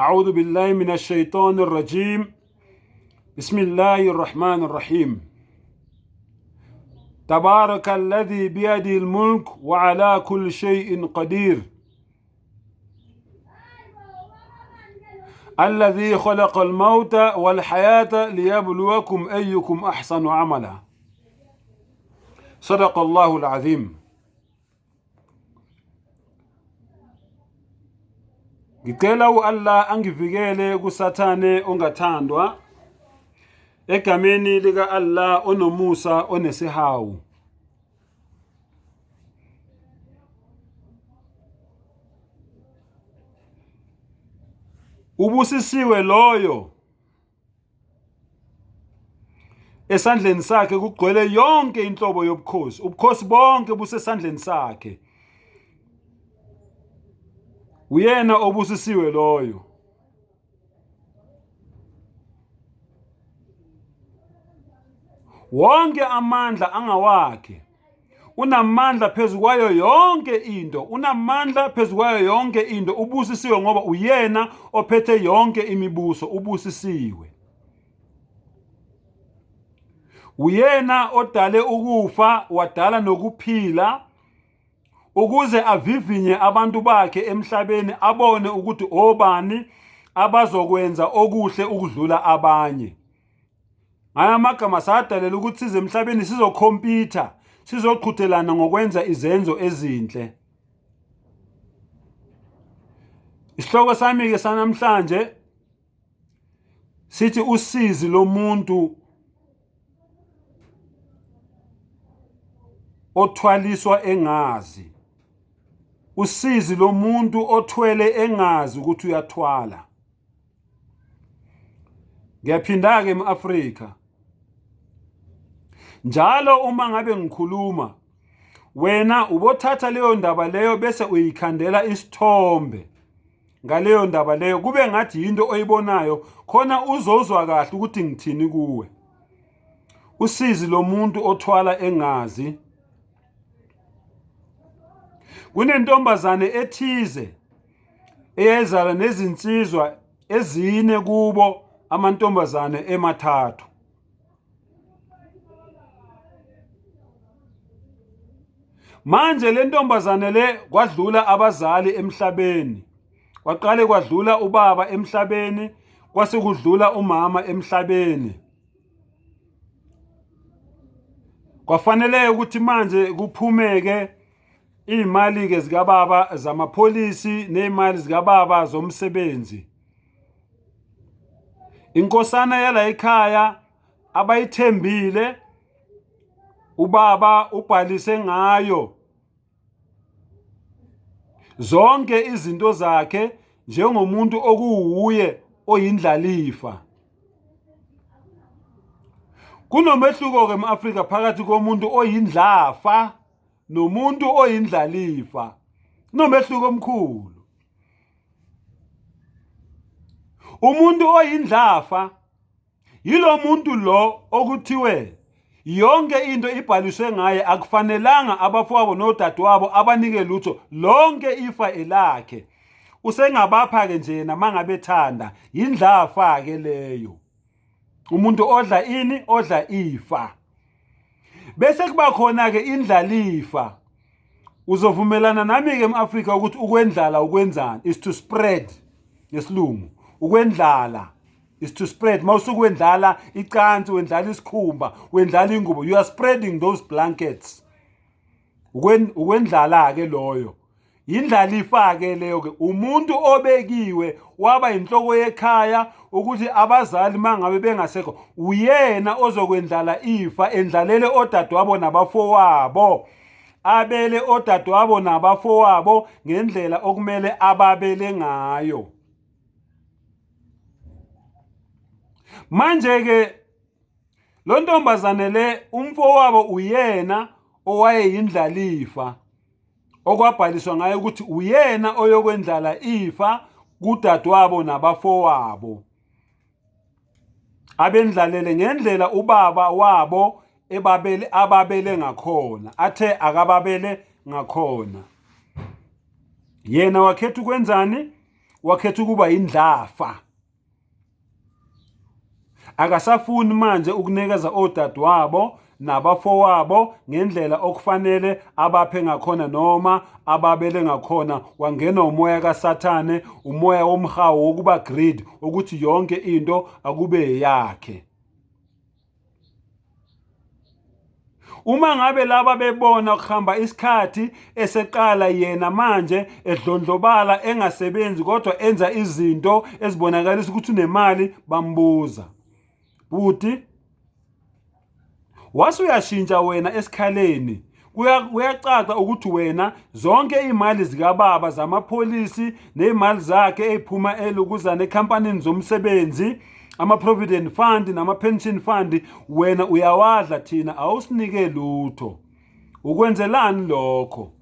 أعوذ بالله من الشيطان الرجيم بسم الله الرحمن الرحيم تبارك الذي بيده الملك وعلى كل شيء قدير الذي خلق الموت والحياة ليبلوكم أيكم أحسن عملا صدق الله العظيم. Ngicela u-Allah angivikele kuSathane ongathandwa egameni lika-Allah onomusa onesihawu. Ubusisiwe loyo esandleni sakhe kugcwele yonke inhlobo yobukhosi, ubukhosi bonke busesandleni sakhe. Uyena obusisiwe loyo. Wonke amandla angawakhe. Unamandla phezu kwayo yonke into, unamandla phezu kwayo yonke into. Ubusisiwe ngoba uyena ophethe yonke imibuso, ubusisiwe. Uyena odale ukufa, wadala nokuphila ukuze avivinye abantu bakhe emhlabeni, abone ukuthi obani abazokwenza okuhle ukudlula abanye. Ngaya amagama sadalela ukuthi size emhlabeni sizokhompyutha, sizoqhudelana ngokwenza izenzo ezinhle. Isihloko sami-ke sanamhlanje sithi usizi lomuntu othwaliswa engazi. Usizi lomuntu othwele engazi ukuthi uyathwala. Ngiyaphinda-ke em-Afrika. Njalo uma ngabe ngikhuluma wena ubothatha leyo ndaba leyo bese uyikhandela isithombe ngaleyo ndaba leyo kube ngathi yinto oyibonayo khona uzozwa kahle ukuthi ngithini kuwe. Usizi lomuntu othwala engazi. Kunentombazane ethize eyayizala nezinsizwa ezine kubo amantombazane emathathu. Manje le ntombazane le kwadlula abazali emhlabeni. Kwaqale kwadlula ubaba emhlabeni, kwase kudlula umama emhlabeni. Kwafanele ukuthi manje kuphumeke iy'mali-ke zikababa zamapholisi ney'mali zikababa zomsebenzi. Inkosana yala ekhaya abayithembile ubaba ubhalise ngayo zonke izinto zakhe njengomuntu okuwuye oyindlalifa. Kunomehluko-ke em-Afrika phakathi komuntu oyindlafa nomuntu oyindlalifa. Kunomehluko omkhulu. Umuntu oyindlafa yilo muntu lo okuthiwe yonke into ibhaliswe ngaye, akufanelanga abafowabo nodadewabo abanike lutho, lonke ifa elakhe. Usengabapha-ke nje yena mangabe ethanda, yindlafa-ke leyo. Umuntu odla ini? Odla ifa. Bese kuba khona-ke indlalifa. Uzovumelana nami-ke em-Afrika ukuthi ukwendlala ukwenzani? Is to spread ngesilungu. Ukwendlala is to spread. Mawusukwendlala icansi, wendlala isikhumba, wendlala ingubo, you are spreading those blankets. Ukwendlala-ke loyo. Yindlalifa-ke leyo-ke, umuntu obekiwe waba inhloko yekhaya ukuthi abazali mangabe bengasekho uyena ozokwendlala ifa, endlalele odadewabo nabafowabo, abele odadewabo nabafowabo ngendlela okumele ababele ngayo. Manje-ke lo ntombazane le umfowabo uyena owayeyindlalifa okwabhaliswa ngaye ukuthi uyena oyokwendlala ifa kudadewabo nabafowabo, abendlalele ngendlela ubaba wabo ebabele ababele ngakhona, athe akababele ngakhona. Yena wakhetha ukwenzani? Wakhetha ukuba indlafa. Akasafuni manje ukunikeza odadewabo nabafowabo ngendlela okufanele abaphe ngakhona noma ababele ngakhona. Wangena umoya kaSathane, umoya womhawu wokuba greed, ukuthi yonke into akube yakhe. Uma ngabe laba bebona kuhamba isikhathi eseqala yena manje edlondlobala engasebenzi kodwa enza izinto ezibonakalisa ukuthi unemali, bambuza, bhuti, wase uyashintsha wena esikhaleni, kuyacaca ukuthi wena zonke iy'mali zikababa zamapholisi ney'mali zakhe ey'phuma elukuzana ekhampanini zomsebenzi, ama-provident fund nama-pension fund, wena uyawadla, thina awusinike lutho. Ukwenzelani lokho?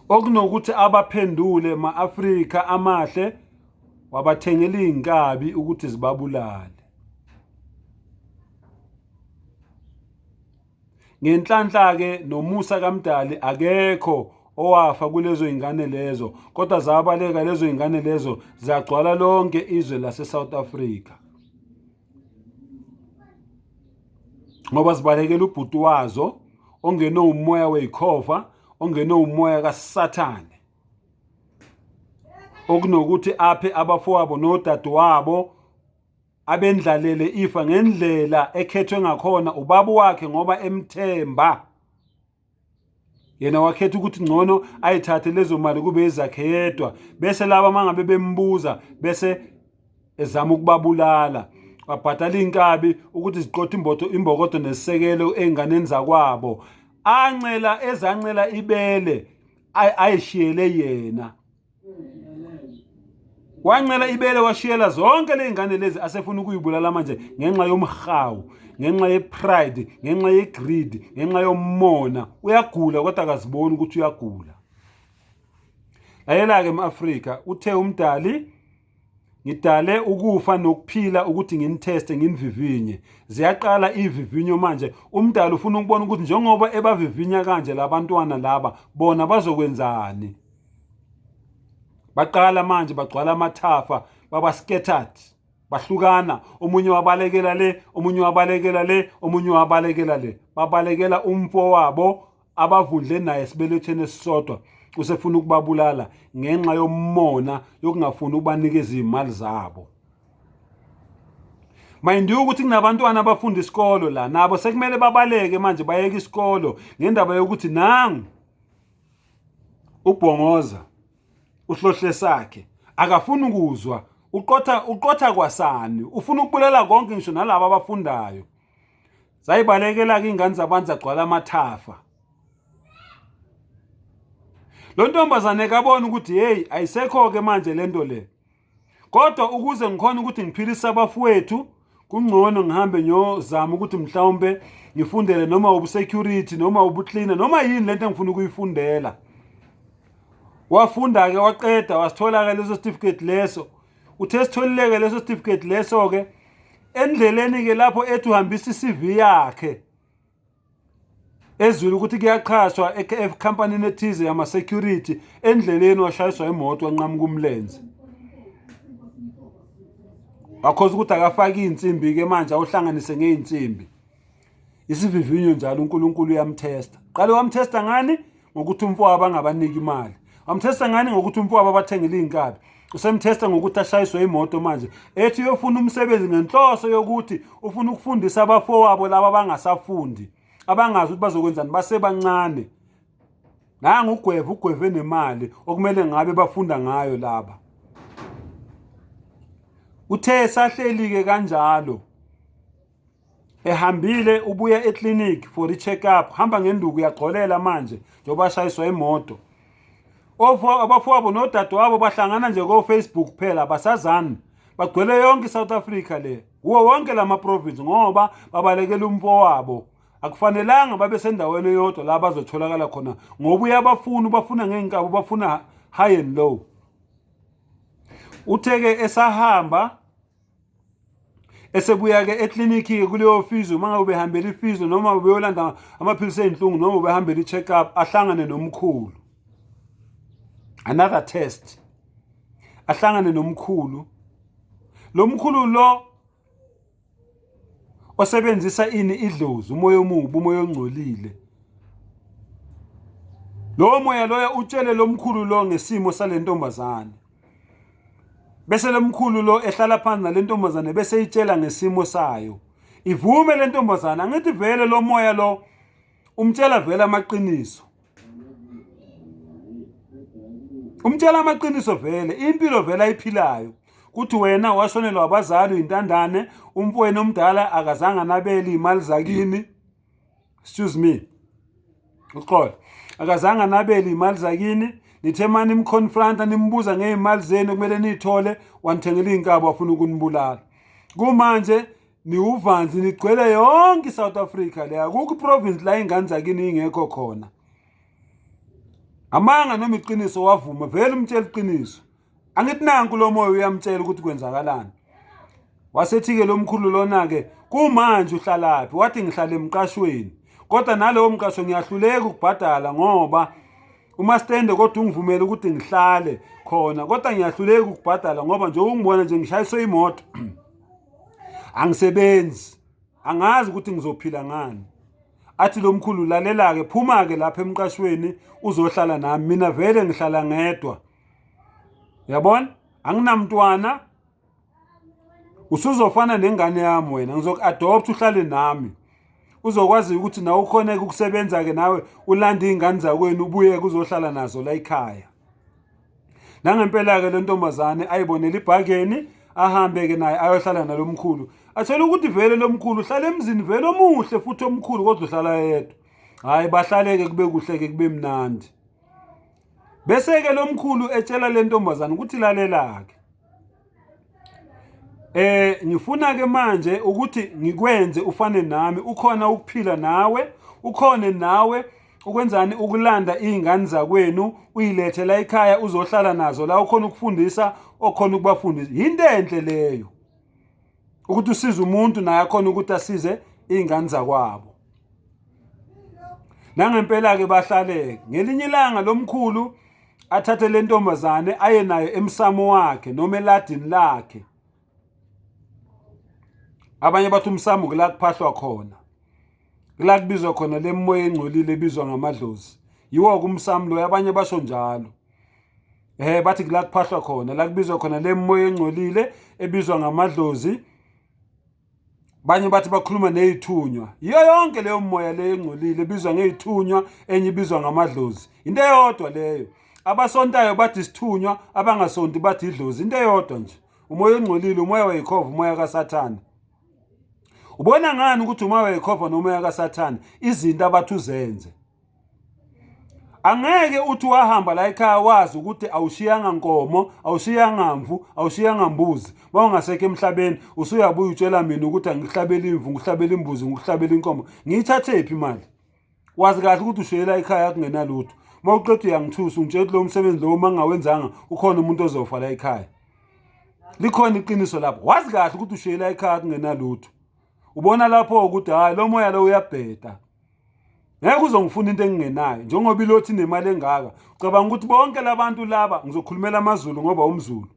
Okunokuthi abaphendule, ma-Afrika amahle, wabathengela iy'nkabi ukuthi zibabulale. Ngenhlanhla-ke nomusa kaMdali akekho owafa kulezo ingane lezo, kodwa zabaleka lezo ingane lezo, zagcwala lonke izwe lase-South Africa ngoba zibalekela ubhuti wazo ongenwe umoya weyikhova, ongenwe umoya kaSathane. Okunokuthi aphe abafowabo nodadewabo abendlalele ifa ngendlela ekhethwe ngakhona ubaba wakhe ngoba emthemba, yena wakhetha ukuthi ngcono ayithathe lezo mali kube ezakhe yedwa, bese laba mangabe bembuza bese ezama ukubabulala. Wabhadala iy'nkabi ukuthi ziqothe imbokodo, imbokodo nesisekelo ey'nganeni zakwabo, ancela ezancela ibele ayishiyele yena. Wancela ibele washiyela zonke ley'ngane lezi asefuna ukuyibulala manje ngenxa yomhawu, ngenxa ye-pride, ngenxa ye-greed, ngenxa yomona. Uyagula kodwa akaziboni ukuthi uyagula. Lalela-ke m-Afrika, uthe uMdali, ngidale ukufa nokuphila ukuthi nginitheste, nginivivinye. Ziyaqala ivivinyo manje. UMdali ufuna ukubona ukuthi njengoba ebavivinya kanje labantwana laba, bona bazokwenzani. Baqala manje bagcwala amathafa, baba scattered, bahlukana, omunye wabalekela le, omunye wabalekela le, omunye wabalekela le, babalekela umfo wabo abavundle naye esibelethweni esisodwa. Usefuna ukubabulala ngenxa yomona yokungafuni ukubanikeza izimali zabo. Mind you ukuthi kunabantwana abafunda isikolo la, nabo sekumele babaleke manje, bayeke isikolo ngendaba yokuthi nangu ubhongoza uhlohle sakhe, akafuni ukuzwa, uqotha uqotha kwasani, ufuna ukubulala konke ngisho nalabo abafundayo. Zayibalekela-ke iy'ngane zabantu, zagcwala amathafa. Lo ntombazane kabona ukuthi hey, ayisekho-ke manje lento le, kodwa ukuze ngikhona ukuthi ngiphilise abafowethu kungcono ngihambe ngiyozama ukuthi mhlawumbe ngifundele noma ubusecurity noma ubucleaner noma yini lento engifuna ukuyifundela. Wafunda-ke waqeda, wasithola-ke leso certificate leso. Uthe sitholile-ke leso certificate leso-ke, endleleni-ke lapho ethi uhambisa i-CV yakhe ezwile ukuthi kuyaqhashwa ekhampanini ethize yama-security, endleleni washayiswa imoto, wanqamuka umlenze. Wakhoza ukuthi akafake iy'nsimbi-ke manje, awuhlanganise ngey'nsimbi. Isivivinyo njalo uNkulunkulu uyamthesta. Qale wamthesta ngani? Ngokuthi umfowabo angabaniki imali. Wamthesta ngani? Ngokuthi umfowabo abathengele iy'nkabi. Usemthesta ngokuthi ashayiswe imoto manje, ethi uyofuna umsebenzi ngenhloso yokuthi ufuna ukufundisa abafowabo laba abangasafundi, abangazi ukuthi bazokwenzani basebancane. Nangu ugweva, ugweve nemali okumele ngabe bafunda ngayo laba. Uthe sahleli-ke kanjalo, ehambile ubuya eclinic for i-check up, hamba ngenduku, uyagcolela manje njengoba ashayiswa imoto. Abafowabo nodadewabo bahlangana nje ko-Facebook kuphela, abasazani, bagcwele yonke i-South Africa le, kuwo wonke lama province, ngoba babalekela umfowabo. Akufanelanga babe sendaweni eyodwa la bazotholakala khona, ngoba uyabafuna, ubafuna ngey'nkabi, ubafuna high and low. Uthe-ke esahamba esebuya-ke eklinikhi-ke kuleyo physio, uma ngabe ubehambela iphysio noma ubeyolanda amaphilisi ey'nhlungu noma ubehambela i-check-up, ahlangane nomkhulu. Another test. Ahlangane nomkhulu. Lo mkhulu lo osebenzisa ini idlozi, umoya omubi, umoya ongcolile. Lowo moya loyo utshele lo mkhulu lo ngesimo sale ntombazane. Bese lo mkhulu lo ehlala phansi nale ntombazane bese itshela ngesimo sayo. Ivume le ntombazane, angithi vele lo moya lo umtshela vele amaqiniso. Umtshela amaqiniso vele, impilo vele ayiphilayo. Kuthi wena washonelwa abazali uyintandane, umfowenu omdala akazange anabele iy'mali zakini. Excuse me. Uxolo. Akazange anabele iy'mali zakini. Nithe mani nimconfronta nimbuza ngey'mali zenu kumele niy'thole, wanithengela iy'nkabi wafuna ukunibulala. Kumanje niwuvanzi nigcwele yonke iSouth Africa le, akukho iprovince la ingane zakini ingekho khona. Amanga noma iqiniso wavuma vele umtshela iqiniso. Angithi nanku lo moya uyamtshela ukuthi kwenzakalani. Wasethi-ke lo mkhulu lona-ke kumanje uhlalaphi? Wathi ngihlala emqashweni. Kodwa nalowo mqasho ngiyahluleka ukubhadala ngoba umastende kodwa ungivumele ukuthi ngihlale khona, kodwa ngiyahluleka ukubhadala ngoba nje ungibona nje ngishayiswe imoto. Angisebenzi. Angazi ukuthi ngizophila ngani. Athi lo mkhulu lalela-ke, phuma-ke lapha emqashweni uzohlala nami. Mina vele ngihlala ngedwa. Uyabona? Anginamntwana. Usuzofana nengane yami wena, ngizoku-adopt uhlale nami. Uzokwazi ukuthi nawe ukhoneke ukusebenza-ke nawe ulande iy'ngane zakwenu ubuye uzohlala nazo la ekhaya. Nangempela-ke le ntombazane ayibonele ibhakeni ahambe-ke naye ayohlala nalo mkhulu. Athole ukuthi vele lo mkhulu uhlala emzini vele omuhle futhi omkhulu kodwa uhlala yedwa. Hhayi bahlaleke kube kuhle-ke kube mnandi. Bese-ke lo mkhulu etshela le ntombazane ukuthi lalela-ke. Ngifuna ke manje ukuthi ngikwenze ufane nami, ukhona ukuphila nawe, ukhone nawe ukwenzani ukulanda iy'ngane zakwenu uyilethe la ekhaya uzohlala nazo la ukhona ukufundisa okhona ukubafundisa. Yinto enhle leyo ukuthi usize umuntu naye akhona ukuthi asize iy'ngane zakwabo. Nangempela-ke bahlaleke. Ngelinye ilanga lo mkhulu athathe le ntombazane aye nayo emsamo wakhe noma eladini lakhe. Abanye bathi umsamo kula kuphahlwa khona, kula kubizwa khona le moya engcolile ebizwa ngamadlozi. Yiwo-ke umsamo loyo, abanye basho njalo. Bathi kula kuphahlwa khona, la kubizwa khona le moya engcolile ebizwa ngamadlozi. Banye bathi bakhuluma nezithunywa. Yiyo yonke leyo moya leyo engcolile ebizwa ngezithunywa, enye ibizwa ngamadlozi. Into eyodwa leyo. Abasontayo bathi isithunywa, abangasonti bathi idlozi. Into eyodwa nje. Umoya ongcolile, umoya weyikhova, umoya kaSathane. Ubona ngani ukuthi umoya weyikhova nomoya kaSathane? Izinto abathi uzenze. Angeke uthi wahamba la ekhaya wazi ukuthi awushiyanga nkomo, awushiyanga mvu, awushiyanga mbuzi. Mawungasekho emhlabeni usuyabuya utshela mina ukuthi angikuhlabeli imvu, ngikuhlabela imbuzi, ngikuhlabela inkomo. Ngiyithathephi imali? Wazi kahle ukuthi ushiyela ekhaya kungenalutho. Mawuqeda uyangithusa ungitshela ukuthi lo msebenzi lo uma ngingawenzanga ukhona umuntu ozofa la ekhaya. Likhona iqiniso lapho. Wazi kahle ukuthi ushiyela ekhaya kungenalutho. Ubona lapho ukuthi hayi lo moya lo uyabheda. Ngeke uzongifuna into engingenayo njengoba ilothi inemali engaka. Ucabanga ukuthi bonke labantu laba ngizokhulumela amaZulu ngoba umZulu.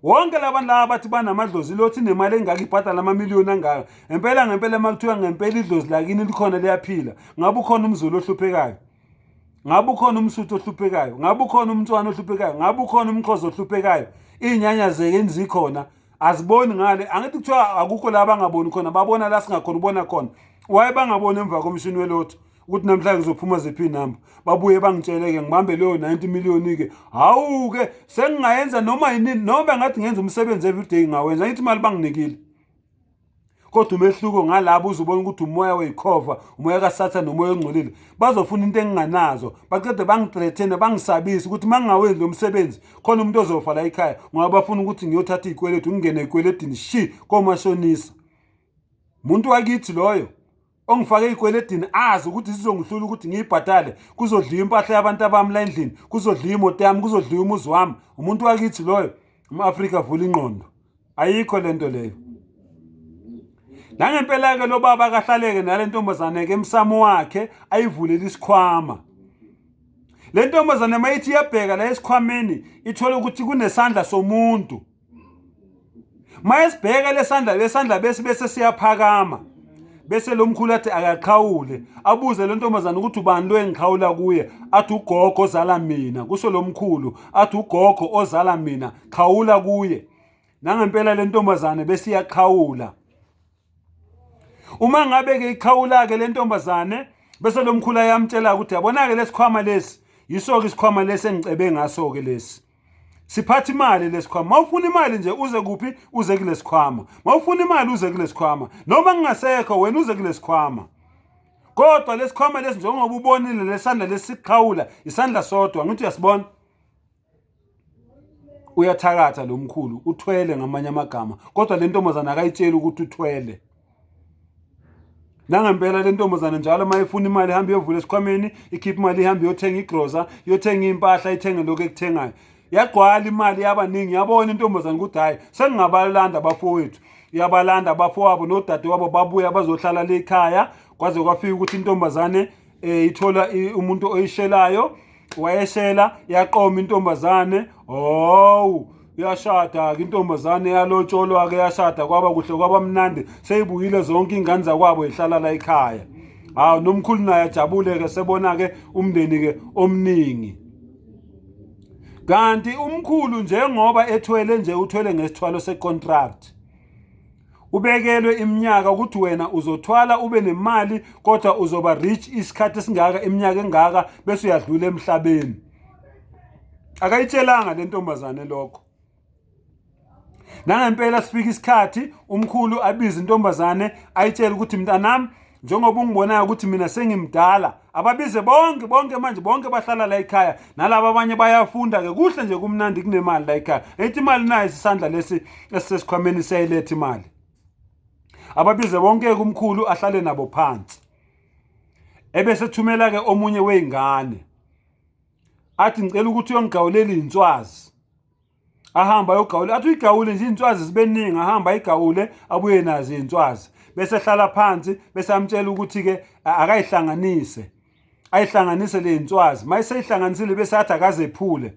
Wonke labantu laba bathi banamadlozi ilothi inemali engaka ibhadala amamiliyoni angaka. Ngempela ngempela uma kuthiwa ngempela idlozi lakini likhona liyaphila. Ngabe ukhona umZulu ohluphekayo? Ngabe ukhona umSuthu ohluphekayo? Ngabe ukhona umNtswana ohluphekayo? Ngabe ukhona umXhosa ohluphekayo? Iy'nyanya zekeni zikhona aziboni ngale. Angithi kuthiwa akukho la bangaboni khona, babona la singakhona ubona khona. Waye bangaboni emva komshini welotho ukuthi namhlanje ngizophuma ziphi inamba, babuye bangitshele-ke ngibambe leyo 90 million-ke. Hawu-ke sengingayenza noma yinini, noma ngathi ngenza umsebenzi everyday ngingawenza, ngithi imali banginikile. Kodwa umehluko ngalabo uzobona ukuthi umoya weyikhova, umoya kaSathane nomoya ongcolile. Bazofuna into enginganazo, baqede bangithreaten, bangisabise ukuthi uma ngingawenzi lo msebenzi khona umuntu ozofa la ekhaya, ngoba bafuna ukuthi ngiyothatha iy'kweletu, ngingene ey'kweletini shi komashonisa. Umuntu wakithi loyo ongifake ey'kweletini azi ukuthi zizongihlula ukuthi ngiyibhadale, kuzodliwa impahla yabantu abami la endlini, kuzodliwa imoto yami, kuzodliwa umuzi wami. Umuntu wakithi loyo. Umu-Afrika vula ingqondo. Ayikho lento leyo. Nangempela-ke lo baba akahlaleke nale ntombazane-ke emsamo wakhe ayivulele isikhwama. Le ntombazane mayithi iyabheka la esikhwameni ithole ukuthi kunesandla somuntu. Mayesibheka lesandla lesandla bese bese siyaphakama. Bese lo mkhulu athi akaqhawule, abuze le ntombazane ukuthi ubani lo engiqhawula kuye, athi ugogo ozala mina. Kusho lo mkhulu athi ugogo ozala mina, qhawula kuye. Nangempela le ntombazane bese iyaqhawula. Uma ngabe ke iqhawula ke le ntombazane bese lo mkhulu ayamtshela ukuthi yabona ke lesikhwama lesi yiso ke isikhwama lesi engicebe ngaso ke lesi. Siphatha imali lesikhwama. Mawufuna imali nje uze kuphi? Uze kulesikhwama. Mawufuna imali uze kulesikhwama. Noma ngingasekho wena uze kulesikhwama. Kodwa lesikhwama lesi njengoba ubonile lesandla lesiqhawula isandla sodwa ngithi uyasibona. Uyathakatha lo mkhulu uthwele ngamanye amagama kodwa le ntombazana akayitsheli ukuthi uthwele. Nangempela le ntombazane njalo uma ifuna imali ihambe iyovula esikhwameni ikhiphe imali ihambe iyothenga igrosa iyothenga iy'mpahla ithenge lokhu ekuthengayo. Yagcwala imali yabaningi yabona intombazane ukuthi hhayi sengingabalanda abafowethu. Iyabalanda abafowabo nodadewabo babuya bazohlala le ekhaya kwaze kwafika ukuthi intombazane um ithola umuntu oyishelayo wayeshela yaqoma intombazane hawu yashada-ke intombazane yalotsholwa-ke yashada kwaba kuhle kwaba mnandi seyibuyile zonke iy'ngane zakwabo yihlala la ekhaya hawu nomkhulu naye ajabule-ke sebona-ke umndeni-ke omningi kanti umkhulu njengoba ethwele nje uthwele ngesithwalo se-contract ubekelwe iminyaka ukuthi wena uzothwala ube nemali kodwa uzoba rich isikhathi esingaka iminyaka engaka bese uyadlula emhlabeni akayitshelanga le ntombazane lokho nangempela sifika isikhathi umkhulu abize intombazane ayitshele ukuthi mntanami njengoba ungibonayo ukuthi mina sengimdala ababize bonke bonke manje bonke bahlala la ekhaya nalaba abanye bayafunda ke kuhle nje kumnandi kunemali la ekhaya ethi imali nayo isandla lesi esisesikhwameni siyayiletha imali ababize bonke kumkhulu ahlale nabo phansi ebese thumela ke omunye weingane athi ngicela ukuthi uyongigawulela inswazi ahamba ayogawula athi uyigawule nje iy'nswazi zibe ningi ahamba ayigawule abuye nazo iy'nswazi bese ehlala phansi bese amtshela ukuthi-ke akayihlanganise ayihlanganise le nswazi uma eseyihlanganisile bese athi akazephule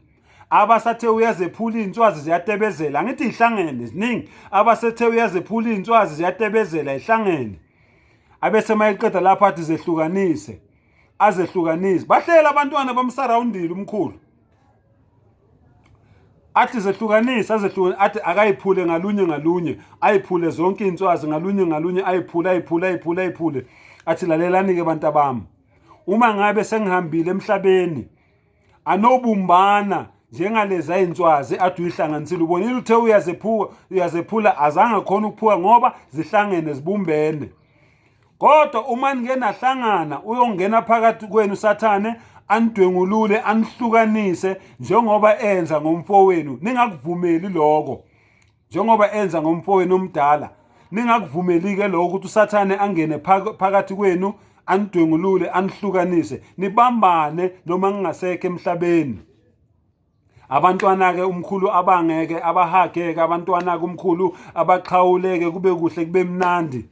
abasathe uyazephula iy'nswazi ziyatebezela angithi yihlangene ziningi abasethe uyazephula iy'nswazi ziyatebezela yihlangene abese uma eqeda lapho athi zehlukanise azehlukanise bahlela abantwana bamsarawundile umkhulu athi zehlukanise azehlukane athi akayiphule ngalunye ngalunye ayiphule zonke iy'nswazi ngalunye ngalunye ayiphule ayiphule ayiphule ayiphule athi lalelani-ke bantu abami uma ngabe sengihambile emhlabeni anobumbana njengalezi ayinswazi athi uyihlanganisile ubonile uthe uyazephuka uyazephula azange khona ukuphuka ngoba zihlangene zibumbene Kodwa uma nike nahlangana uyongena phakathi kwenu sathane anidwengulule anihlukanise njengoba enza ngomfowenu ningakuvumeli lokho njengoba enza ngomfowenu omdala ningakuvumeli ke lokho ukuthi usathane angene phakathi kwenu anidwengulule anihlukanise nibambane noma ngingasekho emhlabeni abantwana-ke umkhulu abangeke abahageke abantwana-ke umkhulu abaxhawuleke kube kuhle kube mnandi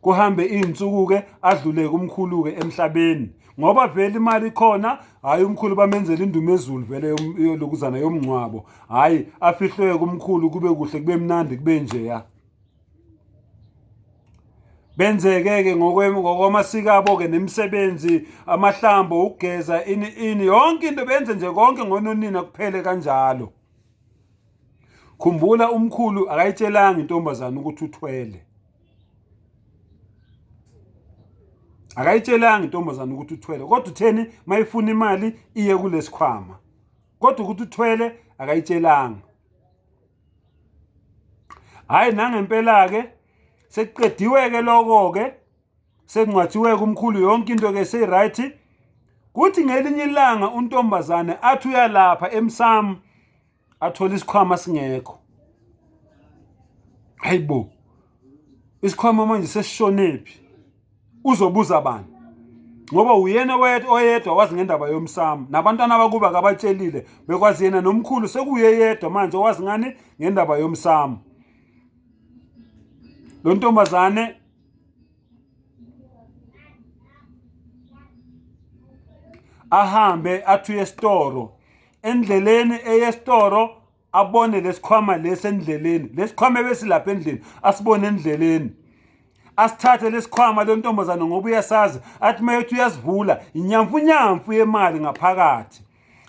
kuhambe iy'nsuku-ke adluleke umkhulu-ke emhlabeni ngoba vele imali ikhona hhayi umkhulu bamenzela indumezulu vele yolokuzana yomngcwabo hhayi afihlweke umkhulu kube kuhle kube mnandi kube njeya benzeke-ke ngokwamasiko abo-ke nemisebenzi amahlambo ukugeza ini ini yonke into benze nje konke ngononina kuphele kanjalo khumbula umkhulu akayitshelanga intombazane ukuthi uthwele akayitshelanga intombazane ukuthi uthwele kodwa utheni mayifuna imali iye kulesikhwama kodwa ukuthi uthwele akayitshelanga Hayi nangempela ke sekuqediwe ke lokho ke sengcwatshiwe kumkhulu yonke into ke seyi-right kuthi ngelinye ilanga untombazane athi uyalapha emsamo athole isikhwama singekho hayibo isikhwama manje sesishonephi uzobuza bani ngoba uyena oyedwa wazi ngendaba yomsamo nabantwana bakuba kabatshelile bekwazi yena nomkhulu sekuye yedwa manje owazi ngani ngendaba yomsamo lo ntombazane Ahambe athi uyesitoro, endleleni eyesitoro abone lesikhwama lesi endleleni, lesikhwama ebesilapha endlini asibone endleleni. Asithathe lesikhwama le ntombazane ngoba uyasazi, athi mayethi uyasivula inyamfunyamfu yemali ngaphakathi.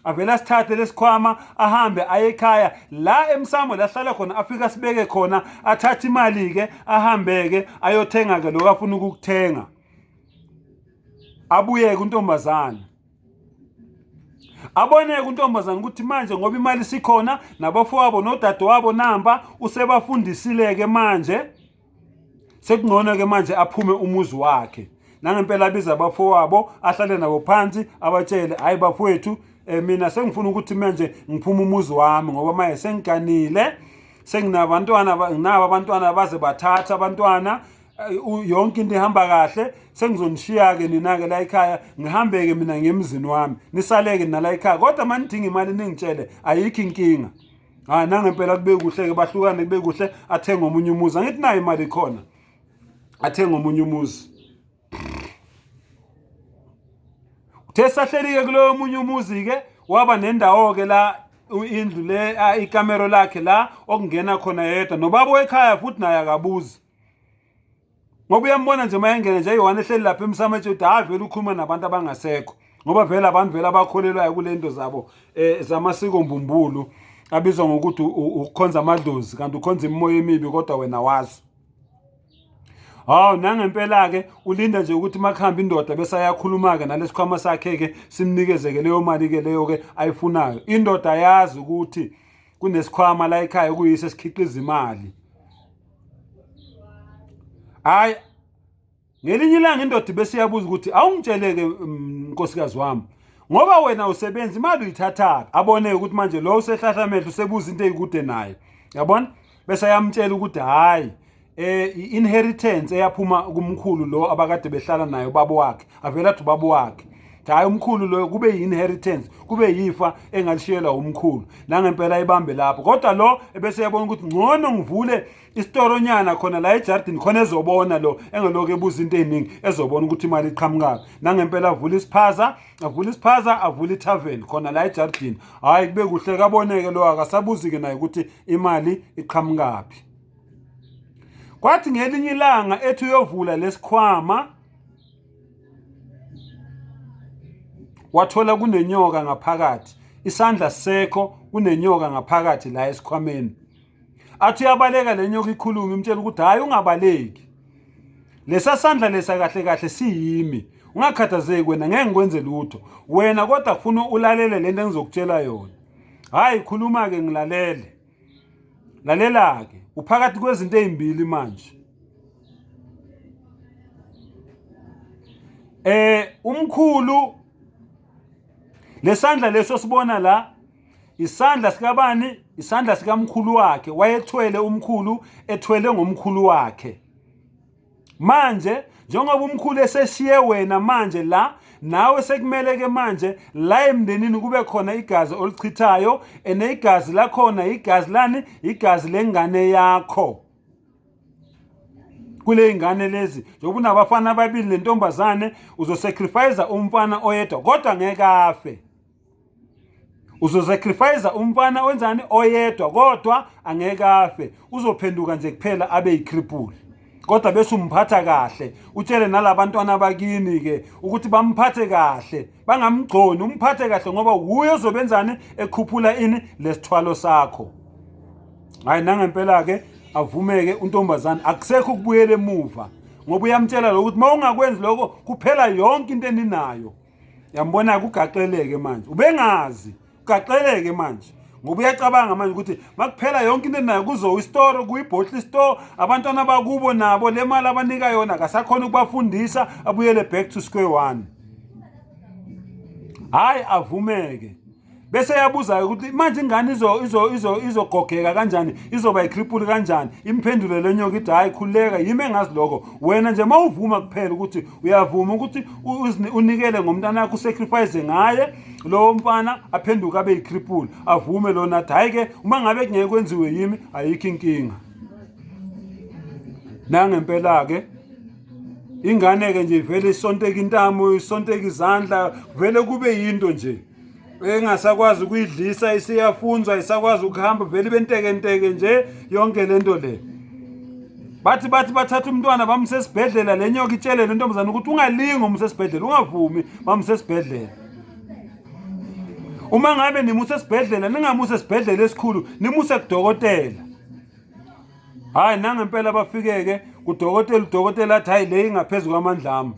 Avele asithathe lesikhwama ahambe aye ekhaya la emsamo la hlala khona, afike asibeke khona, athathe imali-ke ahambe-ke ayothenga-ke lokho afuna ukukuthenga. Abuyeke untombazane, aboneke untombazane ukuthi manje ngoba imali isikhona nabafowabo nodadewabo namba usebafundisile-ke manje, sekungcono-ke manje aphume umuzi wakhe. Nangempela abiza abafowabo ahlale nabo phansi abatshele, hhayi bafowethu, mina sengifuna ukuthi manje ngiphume umuzi wami ngoba manje sengiganile, senginabantwana, nginabo abantwana baze bathatha abantwana, yonke into ihamba kahle, sengizonishiya-ke nina-ke la ekhaya, ngihambe-ke mina ngemzini wami, nisaleke nala ekhaya, kodwa uma nidinga imali ningitshele, ayikho inkinga. Hayi nangempela kube kuhle-ke, bahlukane kube kuhle, athenge omunye umuzi, angithi nayo imali ikhona, athenge omunye umuzi. Uthe sahlelike kuloyo omunye umuzi-ke, waba nendawo-ke la indlu le, ikamero lakhe la okungena khona yedwa, nobaba wekhaya futhi naye akabuzi. Ngoba uyambona nje uma engena nje eyi-one ehleli lapha emsamo ethi uthi hhayi vele ukhuluma nabantu abangasekho, ngoba vele abantu vele abakholelwayo kule nto zabo zamasiko mbumbulu abizwa ngokuthi ukukhonza amadlozi, kanti ukhonza imimoya emibi kodwa wena wazi. Hawu nangempela-ke ulinda nje ukuthi makuhambe indoda bese ayakhuluma-ke nalesikhwama sakhe-ke simnikeze-ke leyo mali-ke leyo-ke ayifunayo. Indoda yazi ukuthi kunesikhwama la ekhaya okuyiso esikhiqiza imali. Hayi ngelinye ilanga indoda bese iyabuza ukuthi awungitsheleke nkosikazi wami, ngoba wena usebenza imali uyithathaphi? Abone ukuthi manje lo usehlahla amehlo usebuza into eyikude naye, yabona? Bese ayamtshela ukuthi hayi i-inheritance eyaphuma kumkhulu lo abakade behlala naye ubaba wakhe, avela athi ubaba wakhe hayi umkhulu lo kube yi-inheritance, kube yifa engalishiyelwa umkhulu. Nangempela ibambe lapho, kodwa lo ebese yabona ukuthi ngcono ngivule isitoronyana khona la ejardini khona ezobona lo engelokhu ebuza into eziningi, ezobona ukuthi imali iqhamukaphi. Nangempela avule isiphaza, avule isiphaza, avule ithaveni khona la ejardini. Hhayi kube kuhle kaboneke lo, akasabuzi-ke naye ukuthi imali iqhamukaphi. Kwathi ngelinye ilanga ethi uyovula lesikhwama, wathola kunenyoka ngaphakathi, isandla sekho kunenyoka ngaphakathi la esikhwameni. Athi uyabaleka le nyoka ikhulume imtshela ukuthi hhayi ungabaleki, lesa sandla lesa kahle kahle siyimi, ungakhathazeki wena, ngeke ngikwenze lutho wena, kodwa kufuna ulalele lento engizokutshela yona. Hhayi khuluma-ke ngilalele. Lalela-ke, uphakathi kwezinto ezimbili manje. Umkhulu lesandla leso sibona la, isandla sikabani? Isandla sikamkhulu wakhe. Wayethwele umkhulu, ethwele ngomkhulu wakhe. Manje njengoba umkhulu eseshiye wena manje la, nawe sekumele ke manje la emndenini kube khona igazi olichithayo, ene igazi lakhona igazi lani? Igazi lengane yakho. Kule ingane lezi njengoba unabafana ababili nentombazane, uzosacrifice umfana oyedwa kodwa ngeke afe. Uzosacrifice umfana wenzani oyedwa kodwa angeke afe, uzophenduka nje kuphela abe yicripple. Kodwa bese umphatha kahle, utshele nalabantwana bakini ke ukuthi bamphathe kahle, bangamgconi, umphathe kahle ngoba wuye ozobenzani ekhuphula ini lesithwalo sakho. Hayi nangempela ke avumeke untombazane, akusekho ukubuyela emuva ngoba uyamtshela lokho ukuthi mawungakwenzi lokho kuphela yonke into eninayo. Yambona kugaxeleke manje, ubengazi ugaxeleke manje ngoba uyacabanga manje ukuthi makuphela yonke into enayo kuzo isitoro, kuyibhottle store, abantwana bakubo nabo le mali abanika yona akasakhona ukubafundisa, abuyele back to square one. Hayi avumeke. Bese yabuza ukuthi manje ingane izogogeka kanjani, izoba icripple kanjani? Imphendule le nyoka ithi hayi khululeka, yimi engazi lokho. Wena nje mawuvuma kuphela ukuthi uyavuma ukuthi unikele ngomntana wakho, usacrifice ngaye lowo mfana aphenduke abe yicripple, avume lona athi hayi ke uma ngabe kungeke kwenziwe yimi ayikho inkinga. Nangempela ke Ingane-ke nje ivele isonteke intamo, isonteke izandla, vele kube yinto nje engasakwazi ukuyidlisa, isiyafunzwa, isakwazi ukuhamba, vele ibe ntekenteke nje yonke lento le. Bathi bathi bathatha umntwana bamuse esibhedlela, le nyoka itshele le ntombazane ukuthi ungalingi umuse esibhedlela, ungavumi bamuse esibhedlela. Uma ngabe nimuse esibhedlela, ningamuse esibhedlela esikhulu, nimuse kudokotela. Hayi nangempela bafikeke kudokotela, udokotela athi hayi le ingaphezu kwamandla ami.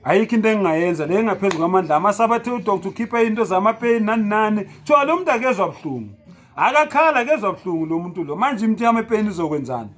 Ayikho into engingayenza le ingaphezu kwamandla ami. Asabathe udokotela ukhipha into zamapeni nani nani. Kuthiwa lo muntu akezwa buhlungu. Akakhala akezwa buhlungu lo muntu lo. Manje imithi yamapeni izokwenzani?